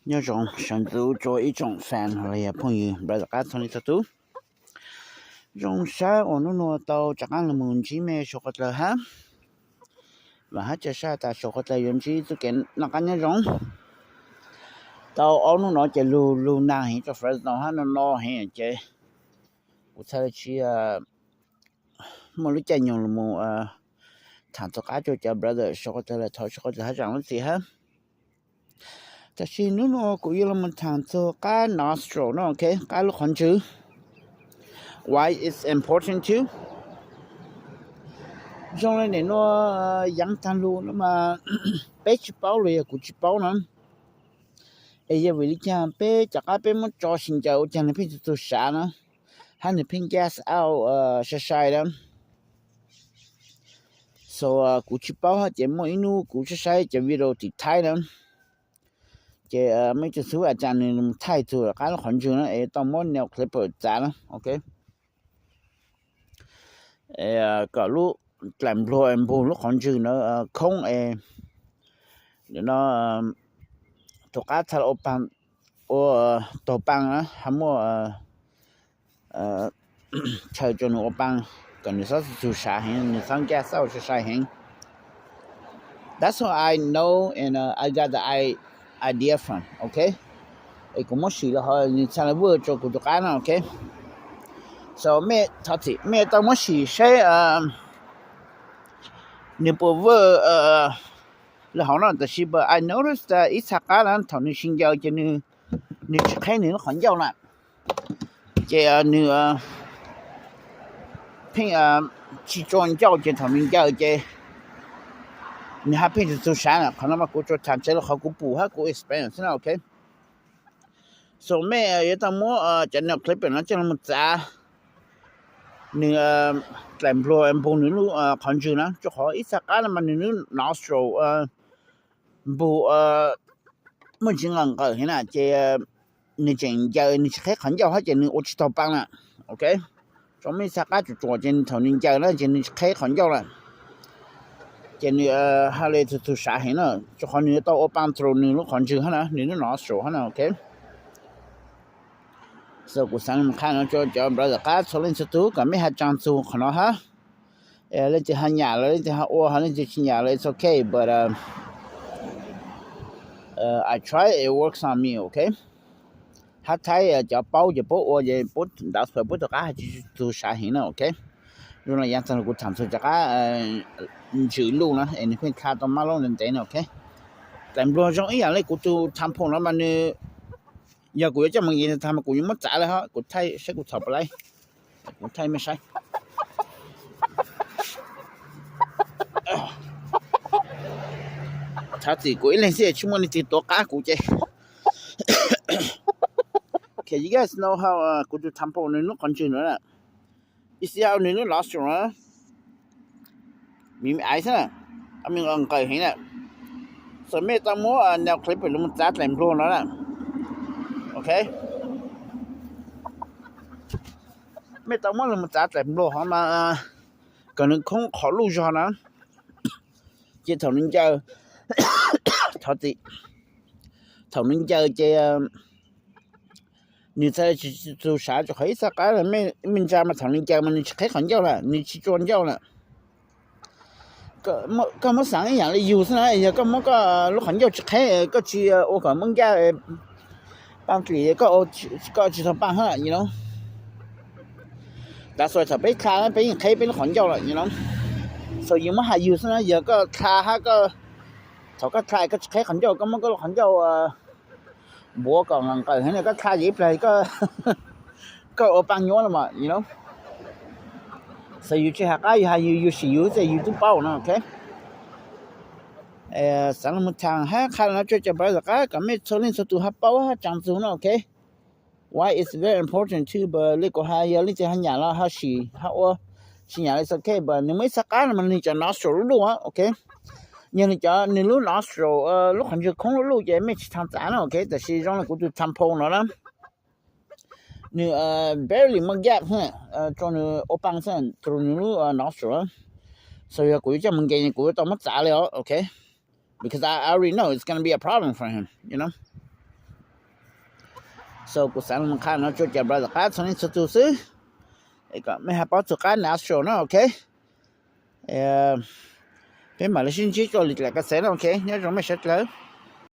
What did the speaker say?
Nyob zoo sawv ntxuv rua ib tsoom fan los yog phooj ywg brother qab txhua leej txhua tus. Zoo sab uas hnub nuav tau rov qaab los mus ntsib mej suav qhov dlawg hab, vaam hab ca sab tas suav qhov dlawg yuav ntsib txuj kev noj qaab nyob zoo. Tau ob nub nuav ces lug lug naag heev rua Fresno hab no no heev ces kuv txhaj le tsi muaj lub caij nyoog los mus thaam txug qab rua cov brother suav qhov dlawg, thov suav qhov dlawg hab zaam lub txim hab. Tab sis hnub nuav kuv yuav los mus thaam txug qab nostril no, ok, qab lub qhov ntswg. Why it's important to? Zoo le nim nuav yaav taag lug no mas peb tsi paub los yog kuv tsi paub na, es yog vim le caag peb cov qab peb muab tso sib ncaws ua caag nwg pheej txug txug sav na, hab nwg pheej gas out sai sai na. So kuv tsi paub hab ces muaj ib nub kuv saib saib cov video tim Thaib na, ces muaj ib tug xib fwb a tsaa nwg thaij txug qab lub qhov ntswg na es tau muab nail clipper txav na, ok, kom lub dlaim npluag npug lub qhov ntswg na khoob es no tug qab txhaj ua taug paa na, hab muaj chaw rua nwg ua paa kom nwg xob txug sav heev, nwg xob gas out sai sai heev. That's what I know and I got the idea from, ok. Es kuv muab sim los hov nwg txhaj le work rua kuv tug qab na, ok. So mej thov txim, mej tau muab sim saib nwg puas work le hov na, tab sis but I notice ib txha qab na thaum nwg sib ncaws ces nwg tsi qheb nwg lub qhov ncauj na, ces nwg pheej tsi tsua ncauj ces thaum nwg ncaws ces nwg hab pheej txug txug sav na. Qhov no mas kuv tsuas thaam tsev le qhov kuv pum hab kuv experience xwb na, ok. So mej yuav tau muab cov nail clipper no coj los txav nwg dlaim npluag npug nwg lub qhov ntswg na, rua qhov ib txha qab no mas nwg lub nostril npug muaj ntsis nqawm nqawm heev na, ces nwg tseem ncaws nwg tsi qheb qhov ncauj hab ces nwg ua tsi taug paa na, ok. Rua mej txha qab tsuam tsuam ces thaum nwg ncaws na ces nwg tsi qheb qhov ncauj na, ces nwg hab le txug txug sav heev na, rua qhov nwg yuav tau ua paa through nwg lub qhov ntswg hab na, nwg lub nostril hab na, ok. So kuv xaav le qha no rua cov brother qab txhua leej txhua tug kom mej hab tsaa txug qhov no hab. Leej twg hab nyam los leej twg hab ua hab leej twg tsi nyam los it's ok, but I try, it works on me, ok. Hab Thaib cov paub ces puab ua ces puab ntav xua puab tug qab hab tsi txug sav heev na, ok. Zoo le yaav taag lug kuv thaam txug cov qab ntswg luj na es nwg pheej dlha tau mab laub ntev ntev na, ok. Dlaim npluag zoo ib yaam le kuv tug tampon no mas nwg, yog kuv yuav coj mus nqis taag mas kuv yuav muab txav le hab, kuv thaij saib kuv txhom puas laib, kuv thaij mej saib. Thov txim kuv ib leeg xwb tsi muaj leej twg tuav qab kuv ces. Ok, you guys know how kuv tug tampon nwg lub qhov ntswg no na, you see how nwg lub nostril na, me me aiv xwb na, me nqawm nqawm heev na. So mej tau muab nail clipper los mus txav dlaim npluag no na, ok. Mej tau muab los mus txav dlaim npluag hov mas kom nwg khoob qhov luj zog na, ces thaum nwg ncaws, thov txim, thaum nwg ncaws ces nwg txhaj le tsi txug sav, rua qhov ib txha qab mej ntsa mas thaum nwg ncaws mas nwg tsi qheb qhov ncauj lawm, nwg tsi tsua ncauj lawm. Koj muab xaav ib yaam le yug xwb na, yog koj muab koj lub qhov ncauj tsi qheb, koj tsi ua kom muab nkaj paaj dlim, koj tsi taug paaj hab, you know. That's why thaum peb dlha peb yeej qheb peb lub qhov ncauj lawm, you know. So yus muab has yug xwb na, yog koj dlha hab koj, thaum koj dlha koj tsi qheb qhov ncauj, koj muab koj lub qhov ncauj npuav kom nqawm heev, koj dlha ces ib plag koj ua paaj nyuab lawm mas, you know. So yus tsi has qab, yus has yus, yus sim yus xwb yus tub paub no, ok. Xaav le mus thaam hab qha no rua cov brother qab kom mej txhua leej txhua tug hab paub hab tsaa txug no, ok. Why it's very important too, but le kuv has yog leej twg hab nyam los hab sim hab ua, tsi nyam los it's ok, but nwg muaj ib txha qab no mas nwg cov nostril luj luj, ok. Yog nwg cov, nwg lub nostril lub qhov ntswg khoob luj luj ces mej tsi thaam txav na, ok. Tab sis zoo le kuv tug tampon no na, nwg barely muaj gap rua nwg ua paaj xwb through nwg lub nostril. So yog kuv yuav coj mus nqis kuv yuav tau muab txav le os, ok. Because I already know it's gonna be a problem for him, you know. So kuv xav qha no tso cov brother tom qab txhua leej txhua tus xwb, es kom mej ho paub txug qab Nashville no, ok. Peb mam li sib ntsib rua lwm daim ka xev no, ok, nyob zoo mej sawv dlawg.